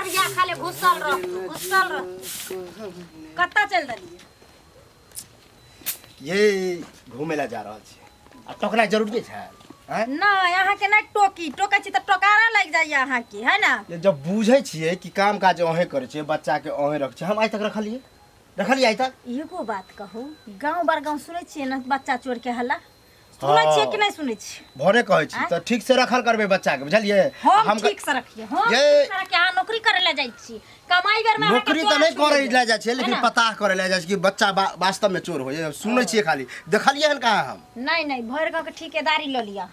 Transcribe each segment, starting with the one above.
बुढ़िया खाली घुसल रह, घुसल रह। कतऽ चलि देलियै? ये घूमे ला जा रहल छी आ टोकनाइ जरूरी छै आँय? नहि, अहाँके नहि टोकी, टोकै छी तऽ टोकारा लागि जाइए अहाँके, है ने? ये जब बुझै छियै कि काम काज अहें करै छियै, बच्चा के अहें रखै छियै, हम आइ तक रखलियै रखलियै आइ तक? एगो बात कहू, गाँव बर गाँव सुनै छियै ने बच्चा चोर के हल्ला? सुनै छियै कि नहि सुनै छियै? भोरे कहै छी तऽ ठीक से रखल करबै बच्चा के, बुझलियै? हम ठीक से रखिए, हम ठीक से रखिए। अहाँ नौकरी करे ला जाइ छी, कमाई बेर में नौकरी तऽ नहि करे ला जाइ छियै, लेकिन पता करे ला जाइ छी कि बच्चा वास्तव में चोर होय। सुनै छियै खाली, देखलियै हन कहाँ हम? नहीं नहीं, भरि गाँव के ठेकेदारी लऽ लिअ,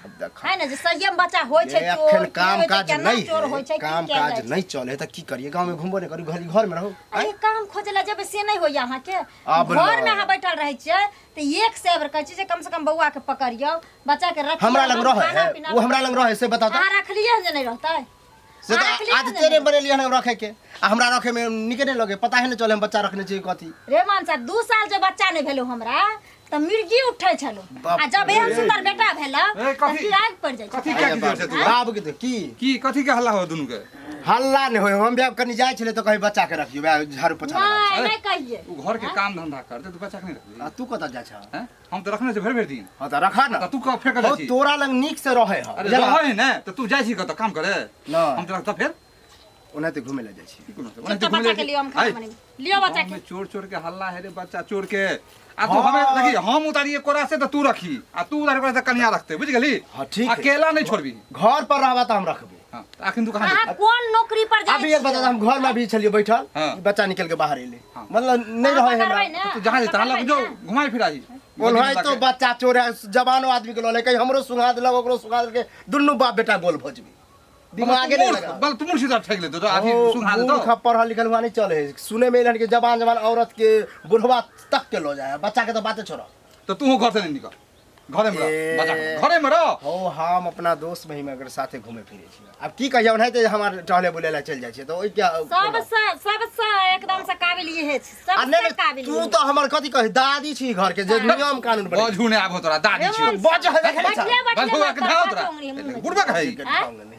है ने, जे सहिए में बच्चा होइ छै चोर, एखन की काम होइ छै, काज केना नहीं चोर होइ छै, की काम कयल काज जाइ छै। नहीं चले तऽ की करियै? गाँव में घुमबो नहि करू, खाली घर में रहू। अरे काम खोजे ला जेबै से नहि होइया अहाँके? आब घर में अहाँ बैठल रहै छियै तऽ एक से बेर कहै छी जे कम से कम बौआ के पकड़ियौ, बच्चा के रखियौ, हमरा लग हम रहै खाना है, पीना ओ हमरा लग रहै से बताउ तऽ। अहाँ रखलियै हन जे नहि रहतै? से अहाँ तऽ रखलियै हन जे आदते नहि नहि बनेलियै हन रखे के, आ हमरा रखे में नीके नहि लगे, पता है नहि चले हम बच्चा रखने छियै कथी। रे मानसा, 2 साल जे बच्चा नहि भेलो हमरा तऽ मिर्गी उठै छलो, बाप आ जब एहन सुंदर बेटा भेला ए, तऽ कथी? की आगि पड़ि जाइ छै। कथी के की छै तू? बाबू के तऽ की की कथी के हल्ला हो दुनू के? हल्ला नहि होय, हम भी कनी जाइ छलै तऽ कही बच्चा के रखियौ, वएह झाड़ू पोछा लगा। नहि नहि कहिए। उ घर के काम धंधा करते, तू बच्चा के नहीं रखबी? आ तू कतऽ जाइ छह? हैं? हम तऽ रखने छी भरि भरि दिन। हँ तऽ रखा ने। तऽ तू कब फेर हौ, छी? तोरा लग नीक से रहै हँ। अरे रहै है ने तऽ तू जाइ छी कतऽ काम करे? नहि। हम तऽ रखता फेर ओनाहिते घुमै लए जाइ छी। की कोनो चुपचाप बच्चा के लियो, हम खाना बनेबै, लियो बच्चा के। चोर चोर के हल्ला है रे, बच्चा चोर के। आ तू हमें देखी, हम उतारिए कोरा से तऽ तू रखी, आ तू उतारी कोरा से कनिया रखते, बुझ गेली? हाँ, ठीक है। अकेला नहीं छोड़बी। घर पर रहबा तऽ हम रखबे। हाँ, तऽ अखन तू कहाँ अहाँ जेबही? कोन नौकरी पर जाइ अभी एक बता, हम घर में अभी छलियै बैठल, हाँ। ई बच्चा निकल के बाहर एलै, हाँ। मतलब नहीं अहाँ रहे हमरा। पकड़बै ने? तू जहाँ जेतै, तहाँ लग जो, घुमाई फिराही। ओनाहि तो बच्चा चोर है, जवानो आदमी के लऽ ले, कहीं हमरो सुंघा देलक, ओकरो सुंघा देलकै, दुनू बाप बेटा गोल भऽ जेबै। दिमागे नहीं लगा। बल तुम सीधा ठेक लेते तो अथी ओ, सुना देतो। मूर्ख पढ़ल लिखल हुआ नहीं चले है। सुने में एलन कि जवान जवान औरत के बुढ़वा तक के लो जाए, बच्चा के तो बातें छोड़ो। तो तू घर से नहीं निकल, घरे में रह, ए। बच्चा के घरे में रह। हो, हम अपना दोस्त महीमा के साथे घूमे फिरे छी। अब की कहियो नहीं तो हमार टहले बुले ला चल जाय छी तो ओइ क्या सबसे सबसे एकदम से काबिल इहे छै, आ सबसे नहीं, नहीं, काबिल तू इहे। तो हमर कथी कही दादी छी घर के जे नियम कानून बने। बजू ने आबो तोरा दादी छी। हेमंत, बज है देखै बैठले छा। बैठले बजू के माथा धाओ तोरा। उंगली मुँह में। बुढ़बा के है।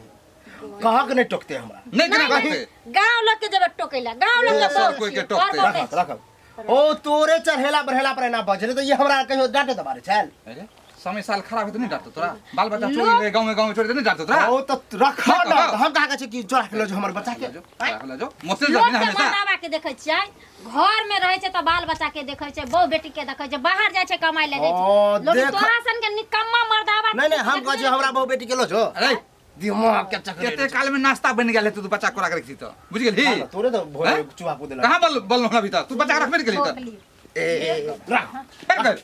कहाँ के नहीं टोकते हमरा। नहीं केना नहीं, टोकते? गांव लोग के जब टोकेला, गांव लोग के सब बहुत कोई के छियै, टोकते। घर बहुत रखब, रखब। ओ तोरे चढ़ेला बढ़ेला पर एना बजले तो ये हमरा कहियो डांटे दबारे छल। अरे समय साल खराब होते नहीं डांटतो तोरा? बाल बच्चा चोरी रे गांव में, गांव में चोरी नहीं डांटतो तोरा? ओ तो रख ना, ना, ना। हम कहाँ कहै छी कि चोरा के लो जो हमर बच्चा के। जो, चोरा के लो जो। मोसे लोग जमीन के हमेशा। मर्दाबा के देखै छियै, घर में रहै छै तऽ बाल बच्चा के देखै छै, बहु बेटी के देखै छै, बाहर जाइ छै कमाइ लए जाइ छै। ओ, लोग देख- तोरा सन के निकम्मा मर्दाबा नहीं, नहीं, हम कहै छी हमरा बहु बेटी के लो जो। अरे दिमाग के चक्कर कते काल में नाश्ता बन गेल हेतौ, तू बच्चा कोरा के रखी त बुझ गेलही? हाँ, तोरे तो भोरे हैं? चूहा कूदे कहाँ बल बल होना भीतर? तू बच्चा के रखबे नहीं केलही त? ए, ए, ए, रख। फेर कर।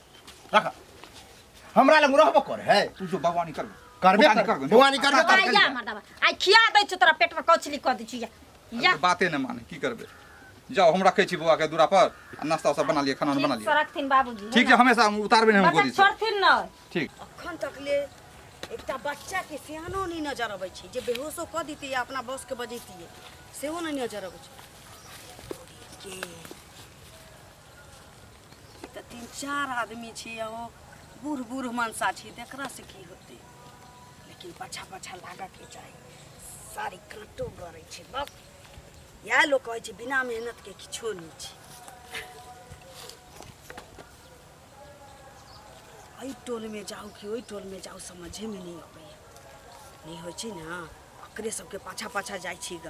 रख। हमरा लग रहबो कर है। तू जो बगवानी कर। करबे बगवानी कर। कर। बगवानी करबे कर। आ, या मर्दाबा, आइ खिया दै छियौ तोरा पेट में कौचली कऽ दै छियौ, या। या। तो बाते न माने, की करबे? जाओ, हम रखे छी बौआ के दूरा पर, आ नाश्ता सब बना लिए, खाना बना ठीक लिए। से रखथिन बाबूजी, है ठीक ना? है, हमेशा हम उतारबे नहीं हम बच्चा गोदी से। छोड़थिन न। ठीक। अखन तक ले एकटा बच्चा के सियानो नहीं नजर अबै छै, जे बेहोशो कऽ दितियै या अपना बस के बजैतियै सेहो नहीं नजर अबै छै। के ई तऽ 3-4 आदमी छी, आ ओ बूढ़ बूढ़ मनसा छी, तऽ एकरा से की होतै? लेकिन पाछा पाछा लागऽ के चाही, सारी काँटो गड़ै छै। बस इएह लोक कहै छै बिना मेहनत के किछो नहि छै। एहि टोलमे जाउ कि ओहि टोलमे जाउ समझेमे नहि अबैए। नहि होइ छै ने, ओकरे सबके पाछा पाछा जाइ छी ग।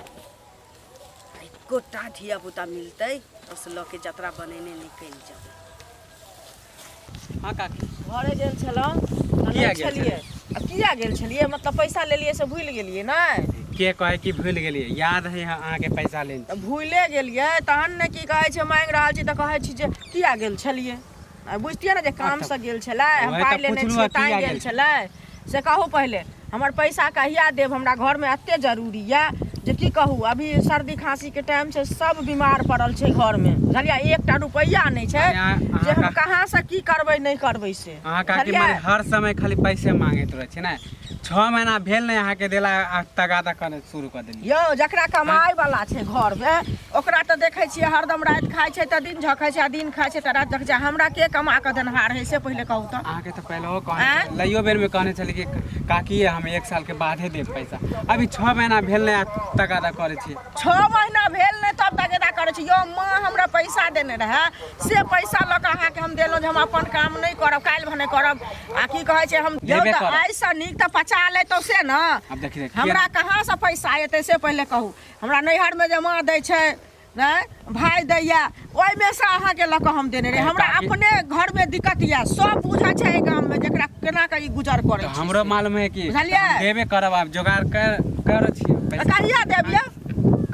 एकोटा धियापुता मिलतै बस लऽ के जतरा बनेने निकलि जेबै। हाँ काकी। घरे गेल छलहुँ तऽ किया नहि गेल छलियै। आ किया गेल छलियै? मतलब पैसा लेलियै से भूलि गेलियै नहि? के कहै कि भूलि गेलियै? याद है अहाँके पैसा लेने। तऽ भूले गेलियै तहन ने की कहै छै, माँगि रहल छी तऽ कहै छी जे किया गेल छलियै। आ बुझतियै ने जे कामसँ गेल छलै, हम वएह पाइ तऽ लेने पुछलहुँ छियै हँ, ताँय किया गेल गेल छलै से कहू पहिले। हमर पैसा कहिया देब? हमरा घरमे एते जरूरी यऽ जे की कहू। अभी सर्दी खाँसीके टाइम छै, सब बीमार पड़ल छै घरमे, बुझलियै? एकटा रुपैआ नहि छै जे हम कहाँसँ की करबै नहि करबै से। अहाँ काकी मने हर समय खाली पैसे मांगैत रहै छै ने? 6 महीना भेल नहि अहाँके देला आ तगादा करना शुरू कऽ देलियै। यौ जकरा कमाइ वाला छै घरमे ओकरा तऽ देखै छियै हरदम राति खाइ छै तऽ दिन झखै छै आ दिन खाइ छै तऽ राति झखै छै। हमरा के कमा कऽ देनहार है से पहिले कहू तऽ। अहाँके तऽ पहिलहो कहने छलै, लइयो बेरमे कहने छलै कि काकी हम 1 साल के बादे देब पैसा। अभी 6 महीना भेल नहि आ तगादा करै छियै। 6 महीना भेल नहि तब तगेदा करै छी। यौ माँ हमरा पैसा देने रहए से पैसा लऽ कऽ अहाँके हम देलहुँ जे हम अपन काम नहि करब, काल्हि भने करब आ की कहै छै हम यौ देबे तऽ करब। आइसँ नीक तऽ पचा लेतहुँ से ने। आब देखी देखी हमरा कहाँसँ पैसा एतै से पहिले कहू। हमरा नैहरमे जे माँ दै छै नहि भाय दैया ओहिमे से अहाँके लऽ कऽ हम देने रही। हमरा अपने घरमे दिक्कत यऽ, सब बुझै छै एहि गाममे जेकरा केना कऽ ई गुजर करै तऽ छै। हमरो मालूम है कि बुझलियै? हम देबे करब। आब जोगाड़ कर करै छियै तऽ पैसा। कहिया देब यौ?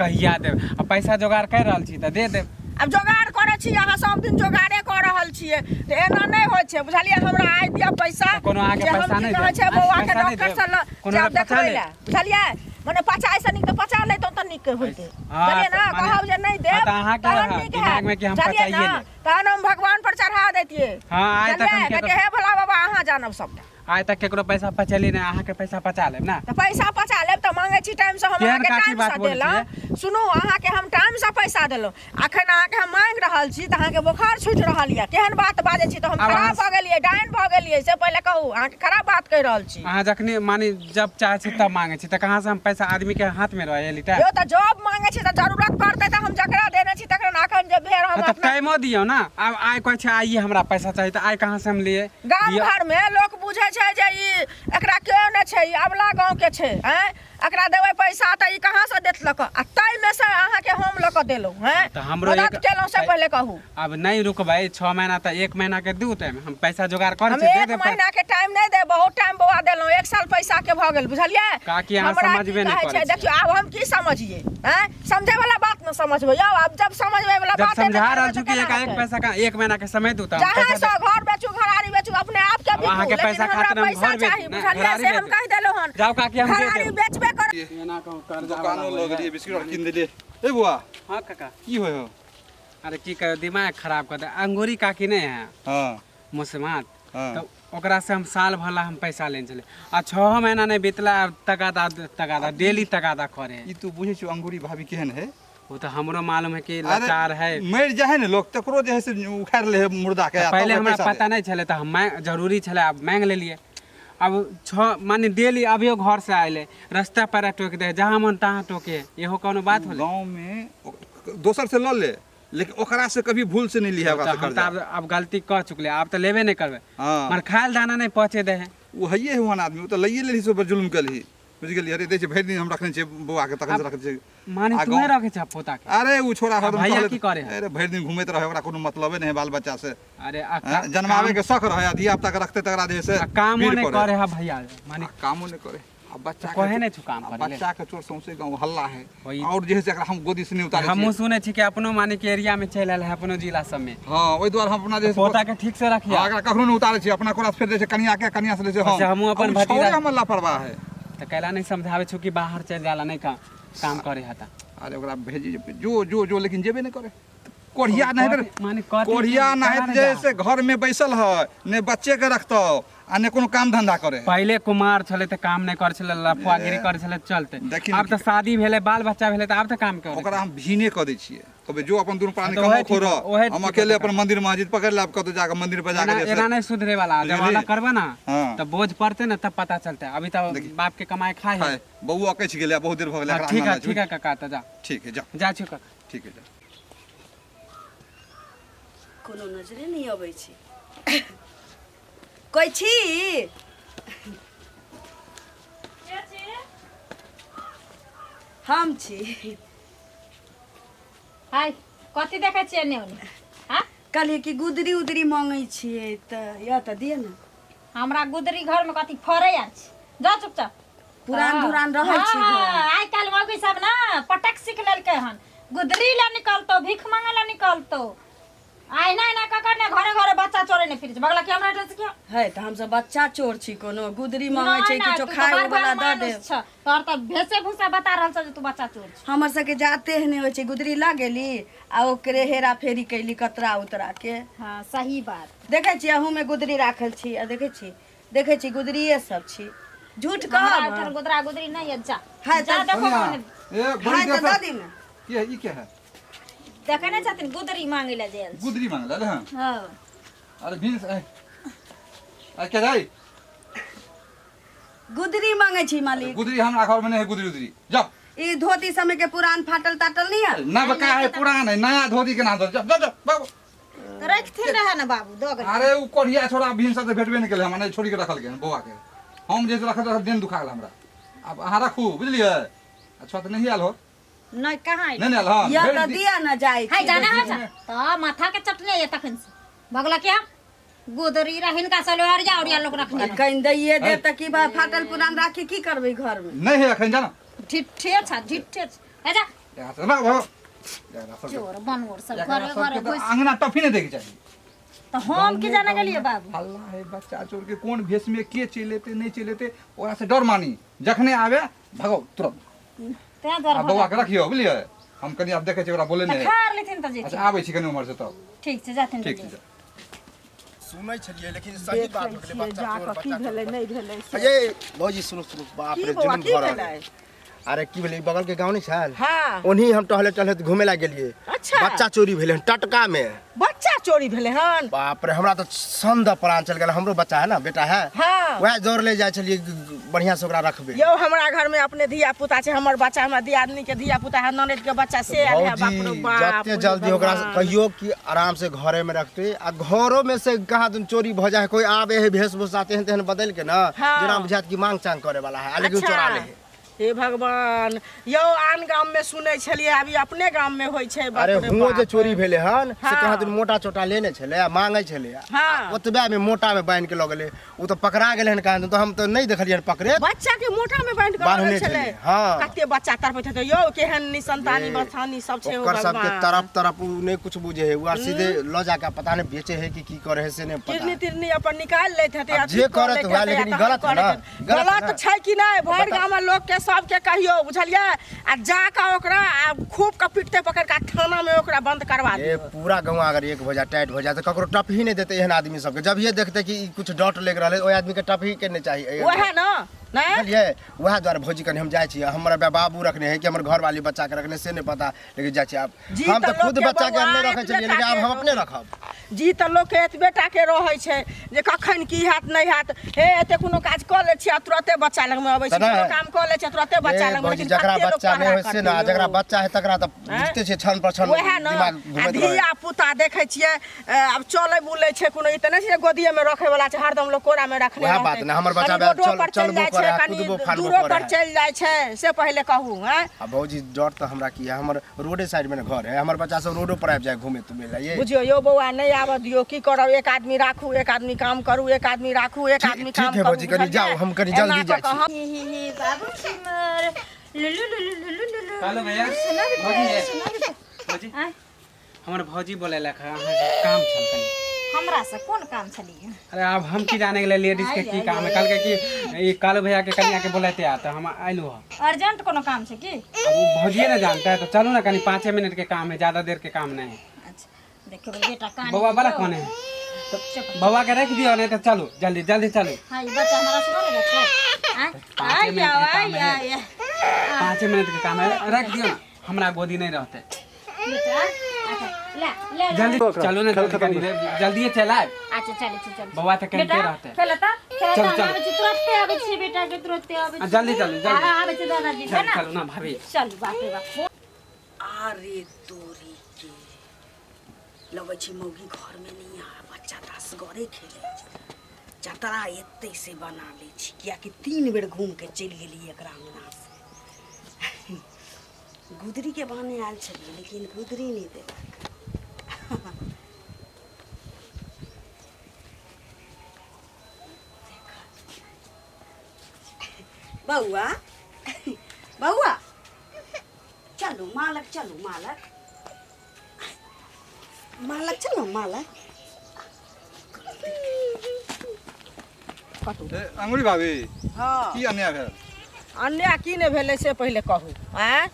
कहिया देब? आ पैसा जोगाड़ कर रहल छी तऽ दे देब। आब जोगाड़ करै छी अहाँ सब दिन जोगाड़े कऽ रहल छियै तऽ एना नहि होइ छै बुझलियै। हमरा आइ दिअ पैसा तऽ कोनो अहाँके जे हम पैसा की नहि कहै देब? छै बौआके पैसा नहि डॉक्टर देब? से लऽ कोनो जायब पचा देखबै लेब? लए बुझलियै। मने पचाइ से नीक तऽ पचा लैतहुँ तऽ नीक होइतै हाँ, बुझलियै ने। तऽ मने- कहब जे नहि हाँ, देब तऽ अहाँके तहन हाँ, नीक दिमागमे हैत कि हम बुझलियै पचाइए ने। लेब। तहन हम भगवान पर चढ़ा दैतियै हाँ, आइ तक हम बुझलियै। केकरो- कहतियै हे भोला बाबा अहाँ जानब सबटा। आइ तक केकरो पैसा पचेली नहि, अहाँके पैसा पचा लेब ना। तऽ पैसा पचा लेब तऽ मांगै छी टाइम से हम केहन अहाँके काकी टाइम बात से बोलै देलहुँ। सुनू अहाँके हम टाइम से पैसा देलहुँ, अखन अहाँके हम मांगि रहल छी तऽ अहाँके बोखार छूटि रहल यऽ। केहन बात बाजै छी? तऽ हम आब खराब अहाँ- भऽ गेलियै, डाइन भऽ गेलियै से पहिले कहू। अहाँके खराब बात कहि रहल छी। अहाँ जखनी मानी जब चाहे छी तब मांगे छी तऽ कहाँ से हम पैसा आदमी के हाथ में रहे लीटा। यौ तऽ जॉब मांगे छी तऽ जरूरत पड़तै तऽ हम जकरा देने छी तकरा ने। अखन जे भेल हम तऽ अपना टाइमो दियौ ना। आब आइ कहै छै आइए हमरा पैसा चाही तऽ आइ कहाँ से हम लिए गाम दियौ? घर में लोक बुझै छै जे ई एकरा केओ नहि छै, ई अबला गाँव के छै, आँय एकरा देबै पैसा तऽ ई कहाँ से देत लऽ कऽ। आ ताहिमे से अहाँके हम लऽ कऽ देलहुँ हैं तऽ हमरो मदद एक- केलहुँ से पहिले कहू। आब नहीं रुकबै 6 महीना तऽ 1 महीना के दू टाइम हम पैसा जोगाड़ करै हम छी दे 1 देब। महीना के टाइम नहीं दे, बहुत टाइम बौआ देलहुँ, 1 साल पैसा के भऽ गेल बुझलियै। काकी, अहाँ हमरा की समझबे नहि कहै छै करै छियै। देखियौ आब हम की समझियै हैं, समझै वाला बात न समझबै यौ। आब जब समझबै वाला जब बात समझा रहल छी कि एकाएक पैसा का 1 महीना के समय दू तऽ हम जहाँ पैसा से घर बेचू घरारी बेचू अपने आप के अब बिकू, अहाँके लेकिन पैसा हमरा खातिर हम पैसा घर बेच- चाही नहि, बुझलियै, घरारी से हम बेच। कहि देलहुँ हन। जाउ काकी, हम दे घरारी देब। बेचबे कर। एना कहू कर्जा दोकानो वाला लऽ होइ गेलियै, बिस्कुट आर कीन देलियै। ए बौआ हाँ काका की होइ हौ? अरे की कहियो दिमाग खराब कर दे। अंगूरी काकी नहीं है हाँ मुसमात हाँ। तो ओकरा से हम साल भर ला हम पैसा लेने छलै आ 6 महीना नहीं बीतला आब तगादा तगादा डेली तगादा करे। ई तू बुझै छियौ अंगूरी भाभी केहन है? वो तो हमरो मालूम है कि अरे, लाचार है। मरि जाइ है ने लोग तकरो जे है से उखाड़ि ले है मुर्दा के आ तब पहले हमरा पैसा दे। पता नहीं छलै तऽ हम मांग जरूरी छलै आब मांगि लेलियै। अब 6 माने डेली अभियो घर से आयल रास्ता पर टोक दे, जहाँ मन तहाँ टोके, इहो कोनो बात होलै? गाँव में दोसर से लऽ ले लेकिन ओकरा से कभी भूल से नहीं लिहे ओकरा तऽ से हम कर्जा। तऽ आब गलती कऽ चुकले, आब तऽ लेबे नहीं करबै। हाँ। मगर खायल दाना नहीं पहुँचे दे है। ओ हइए है ओहन आदमी, ओ तऽ लइए लेलही से ओहिपर जुल्म केलही बुझि गेलियै। अरे दै छै भरि दिन हम रखने छियै बौआ के, तखन से रखने छियै। माने आ तू गाँव- रखे छ पोता के? अरे ओ छोड़ा हरदम भैया टहलैत- की करे है? अरे भरि दिन घूमैत रहे, ओकरा कोनो मतलबे नहीं है बाल बच्चा से। अरे आ हाँ, जन्मावे के शौक रहे आ धिया पुता के रखते तकरा जे से आ कामो भीड़ नहीं पड़े। करे है भैया, माने आ कामो नहीं करे। आ बच्चा के कहे नहीं छु काम आ करे ले। बच्चा के चोर सौंसे गाँव हल्ला है। वही। और जे है से एकरा हम गोदी से नहीं उतारे हमहूँ छियै। सुनै छी कि अपनो माने के एरिया में चलि आयल है अपनो जिला सब में। हाँ ओहि दुआरे हम अपना जे है से पोता के ठीक से रखिया। हाँ, एकरा कखनो नहीं उतारे छियै, अपना कोरा से फेर जे छै कनिया के, कनिया से लै छै हम। अच्छा, हमहूँ अपन आ ओ भतीजा- छौड़े हमर लापरवाह है। तऽ कैला नहीं समझाबै छु कि बाहर चलि जाला नहीं काम करे हता। अरे ओकरा भेजी जो जो जो लेकिन जेबे नहीं करे। कोढ़िया नहीं कथी- माने कथी कोढ़िया केना नहीं नहि जे जा? से घर में बैसल है, ने बच्चे के रखतो आ ने कोनो काम धंधा करे। पहिले कुमार छलै तऽ काम नहि करै छलै, लफुआगिरी करै छलै चलते। देखी आब तऽ शादी भेलै, बाल बच्चा भेलै तऽ आब तऽ काम करे। ओकरा हम भीने कऽ दै छियै, कहबै जो अपन दुनू प्राणी तऽ कमाओ ओहे ठीक खो रह, ओहे हम ठीक अकेले होतै। अपन मंदिर मस्जिद पकड़ लेब, कतौ जाके मंदिर पर जाके एना जे से- एना नहीं सुधरे वाला, जब बुझलियै? अलग करबै ना हाँ। तऽ बोझ पड़तै ने तब पता चलतै। अभी तऽ देखी। बाप के कमाई खाए है। खाए, बौआ अकछि गेलै, बहुत देर भऽ गेलै हाँ, एकरा ठीक है अंगना ठीक है काका, तऽ जा ठीक है जा, जा छी काका। ठीक है जा। कोनो नजरे नहि अबै छै। कोइ छी? हम छी। हाय कथी देखै छियै एन्ने ओन्ने? हाँ कहलियै कि गुदरी उदरी मांगै छियै तऽ यऽ तऽ दिअ ने। हमरा गुदरी घर में कथी फड़ै आर छै, जा चुपचाप। पुरान धुरान रहै छै हाँ, घर। आइ काल्हि मौगी सब ना पटक सीख लेलकै हन, गुदरी ला निकलतो, भीख मांगे ला निकलतो, आइ ना एना कऽ कऽ ने घरे घरे बच्चा चोरे ने फिरै छै। बगला के हमरा एहिठाम से किया? है तऽ हमसब बच्चा चोर छी, कोनो गुदरी मांगै नहि, छै नहि, किछो तू तऽ खाय बड़ वाला बड़ दऽ मानुस देब। छ। तोहर तऽ भेसे भूसा बता रहल छ जे तू बच्चा चोर छी। हमर सबके जाते नहि होइ छै, गुदरी लऽ गेली आ ओकरे हेरा फेरी कैली कतरा उतरा के। हाँ सही बात। देखै छी अहूमे गुदरी राखल छी आ देखै छी देखै छी गुदरिए सब छी। झूठ हमरा कहब एहिठाम गुदरा गुदरी नहीं है जा है जा तऽ- देखो कनिया, कौन ए बड़ी है तऽ देर दऽ से दी ने के है ई के है देखे नहीं छथिन गुदरी मांगे ला जेल गुदरी मांगल है हाँ अरे भीन आ के जाई गुदरी मांगे छी मालिक गुदरी हमरा घर में नहीं है गुदरी उदरी जा ई धोती समय के पुरान फाटल ताटल नहीं है ना बका है पुरान है नया धोती के ना दो जा जा जा, बाबू तो रखथिन रहे ना बाबू दो गए अरे उ कोढ़िया छोड़ा भीन सब से भेटबे नहीं केले हमरा छोड़ी के रखल के बौआ के हम जे रखल रखल दिन दुखा गेल हमरा अब अहाँ रखू बुझलियै अच्छा तऽ नहीं आयल हो नहीं कहाँ नहीं नहीं आयल हँ या भेज तऽ दी। दिया ना जाय है छी जाना है जा तो माथा के चटने है तखन से भगला क्या गुदरी रह हिनका से अरिया अरिया लोग रखने आ कहीं दैये देब तऽ की बा फाटल पुरान राखी की करबै घर में नहीं है एखन जाना ढिठे छ ढिठे छ है जा यहाँ से भागो, भागो। एकरा सबके- चोर बनोर सब एकरा घरे सबके घरे तऽ घुस अंगना टफी नहीं देके चाही तो हम की जाने गेलिए बाबू हल्ला है बच्चा चोर के कोन भेष में के चलि एतै नहि चलि एतै ओकरा से डर मानी जखने आवे भगाउ तुरंत तें आ दुआरे बौआ के रखियौ बुझलियै हम कनि आब देखै छियै ओकरा बोले तऽ नहि खार लेथिन तऽ जेथिन अच्छा आबै छी कनि उम्हर से तब ठीक छै जाथिन ठीक छै जा। सुनै छलियै लेकिन सही बात हो गेलै बच्चा जा चोर कऽ की बच्चा भेलै नहि भेलै से। ये भौजी सुनू सुनू बाप की रे बौआ जुलुम की भऽ रहल भेलै है। अरे की भेलै ई बगल के गाँव नहि छल हाँ ओनही हम टहले टहले घूमे ला गेलियै अच्छा। बच्चा चोरी भेलै हन टटका में बच्चा चोरी भेलै हन बाप रे हमरा तऽ संद प्राण चल गेल हमरो बच्चा है ना बेटा है हाँ। वएह दौड़ ले जाइ छलियै बढ़िया से ओकरा रखबै यौ हमरा घर में अपने धिया पुता छै हमर बच्चा हमरा दियादनी के धिया पुता है ननद के बच्चा से आयल है बाप रे भौजी बाप जते जल्दी ओकरा से कहियो कि आराम से घरे में रखते आ घरो में से कहाँ दिन चोरी भऽ जाए कोई आबे है वेशभूषा तेहन तेहन बदल के ना हाँ। जेना बुझात कि मांग चांग करे वाला है आ लेकिन चोरा ले है हे भगवान यौ आन गाम में सुनै छलियै आब ई अपने गाम में होइ छै बाप अरे रे हुओं जे बाप। चोरी भेलै हन से हाँ। कहाँ दिन मोटा चोटा लेने छलै आ मांगै छलै हाँ। ओतबे में मोटा में बान्हि के लऽ गेलै ओ तऽ पकड़ा गेलै हन कहाँ दिन तऽ हम तऽ नहि देखलियै हन पकड़े बच्चा के मोटा में बांधि के बान्हने रहल छलै छलै, हाँ। कते बच्चा तड़पैत हेतै यौ केहन निसंतानी बथानी सब छै ओकर सबके तरफ तरफ उ नहि कुछ बुझे है उ आर सीधे लऽ जाके पता नहि बेचे है कि की करे है से नहि पता किडनी तिडनी अपन निकालि लैत हेतै आब अथी जे कऽ करत लैत हुए, हेतै, लेकिन ई आ तहन गलत है ना, करैत हेतै। गलत है गलत ना। छै कि नहि भरि बता। गाम लोक के सबके कहियौ बुझलियै आ जाकऽ ओकरा आ खूब के पिटते पकड़ के आ थाना में ओकरा बंद करवा ये दियौ पूरा गाँव अगर एक हो जाए टाइट हो जाए तो ककरो टप ही नहीं देते एहन आदमी सबके जब ये देखते कि ई कुछ डॉट लग रहा है ओहि आदमी के टप ही के नहीं चाहिए वएह ने नहि बुझलियै वएह दुआरे भौजी कनि हम जाइ छियै हमर बाबू रखने है कि हमर घरवाली बच्चा के रखने से नहि पता लेकिन जाइ छियै आब जी हम तऽ तऽ खुद लोकके बच्चा के बौआ नहि रखै एतबे छलियै लेकिन आब टाके हम अपने रखब जी तऽ लोकके एतबे टाके रहै छै जे कखन की हैत नहि हैत हे एते कोनो काज कऽ लै छियै आ तुरते बच्चा लगमे अबै छै तऽ नहि। कोनो काम कऽ लै छियै तुरते बच्चा ए, लगमे भौजी लेकिन जकरा कते लोक बच्चा नहि पहरा होइ से ने करतै यौ? जकरा बच्चा है तकरा तऽ बुझिते छियै क्षण पर क्षण वएह ने दिमाग आ घुमैत रहै धिया पुता देखै छियै आब चलै बुलै छै कोनो ई तऽ नहि छै जे गोदिएमे रखै वला छै हरदम लोक कोरामे रखने वएह रहतै। बात ने, हमर बच्चा कनि रोडो पर चलि चलबो जाइ छै करै है, कनि कुदबो फानबो दूरो करै पर है। चलि जाइ छै से पहिले कहू आँय आ भौजी डर तऽ हमरा की है हमर रोडे साइड में ने घर है हमर बच्चा सब रोडो पर आबि जाए घूमे तुमे ला ये बुझियौ यौ बौआ नहि आबऽ दियौ की करब एक आदमी राखू एक आदमी काम करू एक आदमी राखू एक ठीक- आदमी ठीक काम है करू भौजी, कनि बुझलियै? जाउ, हम कनि जल्दी एना जाइ कऽ कऽ छी। हम ही ही ही बाबू सिमर लुलु लुलु लुलु लुलु हेलो भैया सुना भौजी बेटा ये। सुना बेटा भौजी आँय, हमर भौजी बोलेलक हँ अहाँके काम छल कनि हमरा से कोन काम छलियै अरे आब हम की जाने गेलै लेडीज के की काम है कहलकै कि ई कालू भैया के कनिया के बोलेते आ तऽ हम अयलहुँ हँ अर्जेंट कोनो काम छै की अब वो भौजिए ना जानता है तो चलो ना कनी 5 मिनट के काम है ज्यादा देर के काम नहीं है अच्छा देखियो बेटा कान बउआ बड़ा कौन है तो बउआ के रख दियो नहीं तो चलो जल्दी जल्दी चलो हाँ ई बच्चा हमरा से बोले छै आँय, पाँचे आइ मिनट के आओ काम आइ है। आइ 5 मिनट के काम है रख दियो ना हमरा गोदी नहीं रहते बेटा अच्छा ले ले ले। जल्दी चलो ना जल्दी कनी जल्दी चलाए अच्छा चल चल चल बउआ तो बेटा कनते रहते खेलता खेलता चलो, हम चलो। आबै छी तुरंते आबै छी बेटा के तुरंते आबै आ, छी जल्दी चलू, जल्दी। आ, आबै छी दादाजी है चलो ना चलो ना भाभी चल बाप रे बाप अरे तोरी के लगै छै मौगी घरमे नहि आ बच्चा तऽ असगरे खेलै छै जतरा एतै से बना लै छी कियाकि 3 बेर घूम के चलि गेलियै एकरा अङ्गनासँ गुदरीके बहाने आयल छलियै लेकिन गुदरी नहि देलक बौआ बौआ चलू मालक चलू मालक मालक चलू मालक ए, अंगुरी भाभी हँ की अन्याय भेल अन्याय की नहि भेलै से पहिले कहू आँय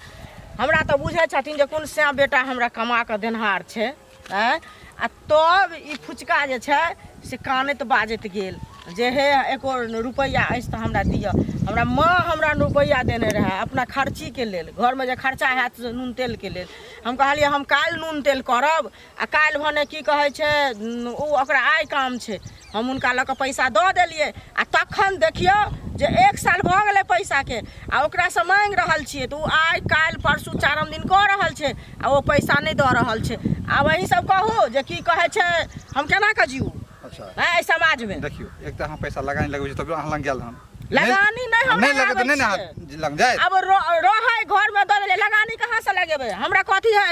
हमरा तऽ बुझै छथिन जे कोन सैं बेटा हमरा कमा कऽ देनहार छै आँय आ तब ई फुचका जे छै से कानैत बाजैत गेल जे हे एको रुपैआ अछि तऽ हमरा दिअ हमरा माँ हमरा रुपैआ देने रहए अपना खर्चीके लेल, घरमे जे खर्चा हैत से नून तेलके लेल। हम कहलियै हम काल्हि नून तेल करब आ काल्हि भने की कहै छै ओ ओकरा आइ काम छै, हम हुनका लऽ कऽ पैसा दऽ देलियै। आ तखन देखियौ जे 1 साल भऽ गेलै पैसाके आ ओकरासँ माँगि रहल छियै तऽ ओ आइ काल्हि परसू चारम दिन कऽ रहल छै आ ओ पैसा नहि दऽ रहल छै। आब अहीं सब कहू जे की कहै छै, हम केना कऽ जीउ अच्छा एहि समाजमे? देखियौ, एक तऽ अहाँ पैसा लगानी लगबै छी तब अहाँ लग गेल हन। लगानी नहि हम नहि लगत लगाबै नहि ने छियै। अहाँ लग जायत। आब रहै घरमे दऽ देलियै, लगानी कहाँसँ लगेबै? हमरा कथी है,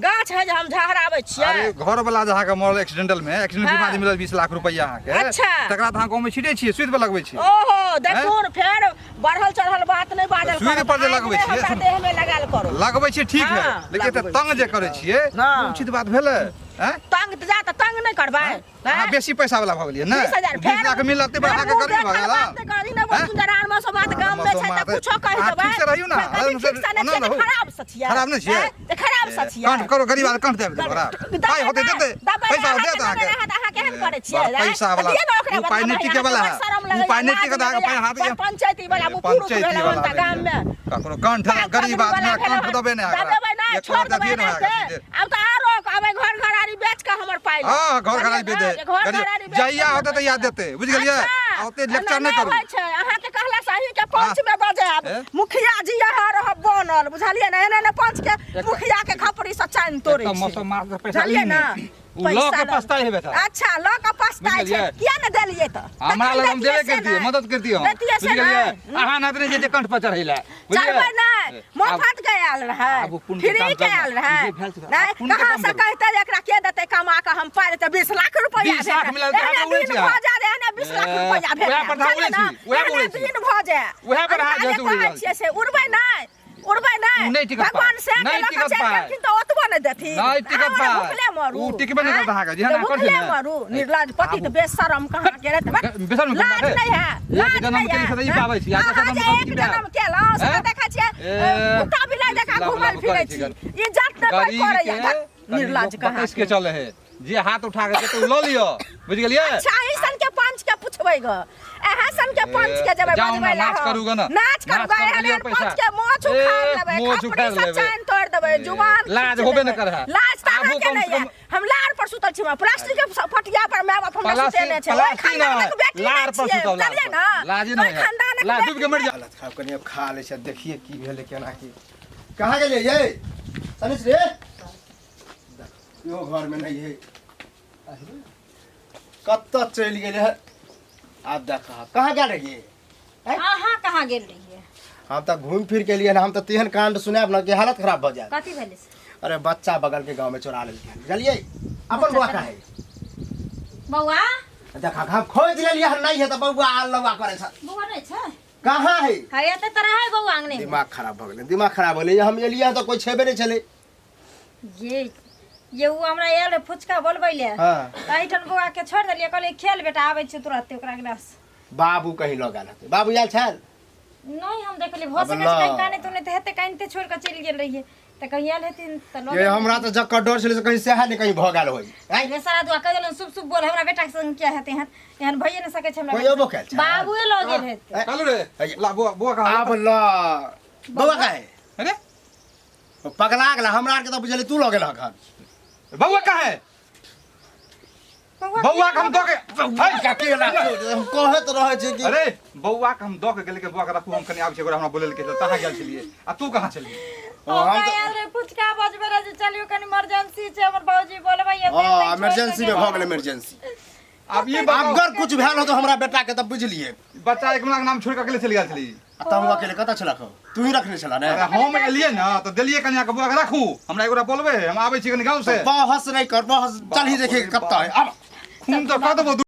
गाछ है जे हम झहराबै छियै? अरे घर वाला जे अहाँके मरल एक्सीडेंटल में, एक्सीडेंट हाँ। बीमा जे मिलल 20 लाख रुपया अहाँके, अच्छा। तकरा तऽ अहाँ गाँव में छिटै छियै, सुति पर लगबै छियै। ओहो देखू ने, फेर बढ़ल चढ़ल बात नहि बाजल सुति करू। पर जे आगि लगबै नहि छियै, हमरा सुनू। देह में लगायल करू। लगबै छियै ठीक है, हाँ, लेकिन एते लगबै तंग जे छियै। करै छियै, हाँ। उचित बात भेलै? आँय? तंग तऽ जा तऽ तंग नहि करबै। अहाँ बेसी पैसा वाला भऽ गेलियै ने? 20,000 20 लाख मिलल तऽ अहाँके गरीब भऽ गेल। आन आन कुछो कहि अहाँ देबै। ठीक से रहियौ ने, कथी आराम से ठीक से नहि ओना छियै तऽ रहू। खराब से छियै। खराब नहि छियै? आँय? तऽ खराब से छियै। कंठ करो, गरीब आदमी कंठ देब ओकरा। पाइ होतै देतै, दबै पैसा नहि, देत अहाँके अहाँके। दबै नहि, अहाँ केहन करै छियै? बड़ आँय? पैसा वाला। दिअ ने ओकरा ओ पाइ बदला नहि भाई, टिके वाला अहाँके है। बड़ शरम ओ लगैया, पाइ नहि लाज टिकत अहाँके, लगैया। पाइ हाथ पर पंचायती वाला पुरुष पंचायती भेलहुँ वाला तऽ गाममे। ककरो कंठ गरीब आदमी कंठ देबै नहि अहाँके। दबेबै नहि, एक छोड़ लाख देबै दियौ ने एनाहिते। अहाँके। आब तऽ आरो आब घर घरारी बेच कऽ हमर पाइ लेब। हाँ, घर घरारी बेच दे। घर गरीब- घरारी बेच जहिया कऽ होतै हमर तहिया पैसा देतै, बुझि गेलियै? अच्छा, आ ओते लेक्चर एना नहि करू। होइ छै। अहाँके कहला से अहींके पंच में बजायब। ए? मुखिया जी यहाँ रहब बनल, बुझलियै ने? एना एना पंच के मुखिया के खपड़ी से चानि तोड़ै एक तऽ छै। मौसम मार के पैसा बुझलियै ली ने? ने। उ लऽ पैसा के लऽ- पछताइ हेबै तऽ। अच्छा, लऽ कऽ पछताइ छै। बुझलियै? किया ने देलियै तऽ? हमरा तखन लग हम दैतियै देबे से करतियै, नहि। मदद करतियै हम। दैतियै से बुझि गेलियै? नहि। अहाँ ना तऽ जे कंठ पर चढ़ै लए। बुझलियै? चढ़बै नहि, मोफत के आयल रहै, आब ओ पुण्य के फ्री काम के करना। आयल रहै। जे भेल से नहि, पुण्य के कहाँ काम से करू। कहते जे एकरा के देतै कमा कऽ हम पाइ देतै 20 लाख रुपैआ 20 लाख भेटत। मिलल तऽ एहने अहाँ उड़ै दिन छी भऽ अहाँ। जाय, एहने 20 लाख ए, रुपैआ भेटत। उएह पर तऽ अहाँ बुझलियै उड़ै ने? छी, उएह पर एहने उड़ै छी। दिन भऽ जाय। उएह पर अहाँ अनका जे जैसे उड़ि कहै रहल छियै से उड़बै नहि, उड़बै उ नहि। नहि टिकत भगवान पाइ। से के नहि लऽ कऽ टिकत चलि पाइ। गेलखिन तऽ ओतबो नहि देथिन। नहि टिकत अहाँ पाइ। भुखले मरू। उ टिकबे नहि करत अहाँके, जेहन तऽ अहाँ करै भुखले छियै ने। मरू। निर्लज पति तऽ बेशरम कहाँ के रहै। बेशरम कहाँ लाज है? नहि है, एक लाज जनम नहि केली है। से तऽ ई पाबै छी, आ दोसर अहाँ जनम जे कऽ एक की जनम पायब? केलहुँ से हैं? देखै छियै, ए, कुत्ता बिलाइ जकाँ लभ घुमल लभ फिरै करै छी। छी। इज्जत नहि कोइ गरीब करैया। के धत्, कनी निर्लज लोक कहाँ बकैस के। के चलै है, जे हाथ उठा के देतै ओ लऽ लिअ, बुझि गेलियै? अच्छा, अहीं सन के पंच के पुछबै ग, अहाँ सन के पंच के जेबै जाउ ने, बजबै ला नाच हम। करू ग ने। नाच करू नाच ग, करू, एहन लिअ एहन पैसा। पंच के मोछ ए, उखाड़ि लेबै, मोछ खपड़ी उखाड़ि से लेबै। चानि तोड़ि देबै, ए, जुबान लाज खींच होबे ने लेबै। करहे। लाज तऽ आबो अहाँके कम से नहि यऽ। कम हम लार पर सुतल छी, प्लास्टिक के फटिया पर my बाप हमरा प्लास्टिक- सुतेने छै। ओहि प्लास्टिक खानदानक नहि, बेटी लार नहि पर छियै, सुतब, लार बुझलियै पर। ने? लाजे नहि ओहि है। खानदानक लाज बेटी डूबि के मरि जा। हालत खराब कनि आब खा लै छै, देखिए की भेलै केना की कहाँ गेलियै ये सनीश रे? इहो घरमे नहि है, कतऽ चलि गेलै है? आब देख कहाँ गेल रहियै? अहाँ कहाँ गेल रहियै? हम तऽ घूमि फिर के एलियै हन। हम तऽ तेहन कांड सुनायब ने कि हालत खराब भऽ जायत। कथी भेलै से? अरे बच्चा बगल के गाँव में चोरा लेलकै हन, बुझलियै? अपन बौआ का है? बौआ देखा हम खोजि लेलियै हन, नहि है तऽ बौआ लौआ करै छ। बौआ नहि छै? कहाँ है? है एते तऽ रहै बौआ अंगने में। दिमाग खराब भऽ गेलै, दिमाग खराब भऽ गेलै। हम एलियै हन तऽ कोइ छेबे नहि छलै। ये उ हमरा आयल रहे फुचका बोलबै ले। हाँ। तऽ एहिठाम बौआ के छोड़ि देलियै, कहलियै खेल बेटा, आबै छियै तुरते ओकरा गिलास। बाबू कहीं लऽ गेल हेतै। बाबू आयल छल? नहि, हम देखलियै भऽ आब सकै छै ल। कहीं कानैत उनैत हेतै, कानिते छोड़ि कऽ चलि गेल रहियै तऽ कहीं आयल हेथिन तऽ लऽ ये गेल। हमरा तऽ जकर डर छलै से कहीं सएह ने कहीं भऽ गेल होय। आँय? रे सारा दुआ कहि देलहुँ, शुभ शुभ बोल, हमरा बेटा के संग किया हेतै एहन? एहन भइए नहि सकै छै हमरा कोइ बेटा। अयबो कयल छै? बाबुए लऽ गेल हेतै। कहलू रे, ला बौआ, बौआ कहाँ? आब ल बौआ का है? अरे पगला गेला। हमरा आरके तऽ बुझलियै तू लऽ गेल हन। बौआ कहाँ है? बौआ के हम दऽ के हम कहैत रहै छी कि अरे बौआ के हम दऽ के गेलै के बौआ के राखू, हम कनि आबै छी, ओकरा हमरा बोलै के तहाँ गेल छलियै आ तू कहाँ छलियै? ओ, हम ओकरा तऽ आयल रहे फुचका बजबै रहे जे चलियौ कनि इमरजेंसी छै, हमर बाबूजी बोलबै। हँ, इमरजेंसी में भऽ गेल इमरजेंसी। आब ई बताउ, अगर कुछ भेल हो तऽ हमरा बेटा के तऽ बुझलियै। बच्चा एक मिनट के नाम छोड़ि कऽ अकेले चलि गेल छली। आ तब हम अकेले कतऽ छलक हौ? तू ही रखने छला ने? अरे हम एलियै ने तऽ देलियै कनिया के, बौआ के राखू, हमरा एगोरा बोलबै, हम आबै छी कनि गाँव से। बहस नहि कर, बहस। चलही, देखिए कतऽ है अब। खून तऽ कऽ देबो।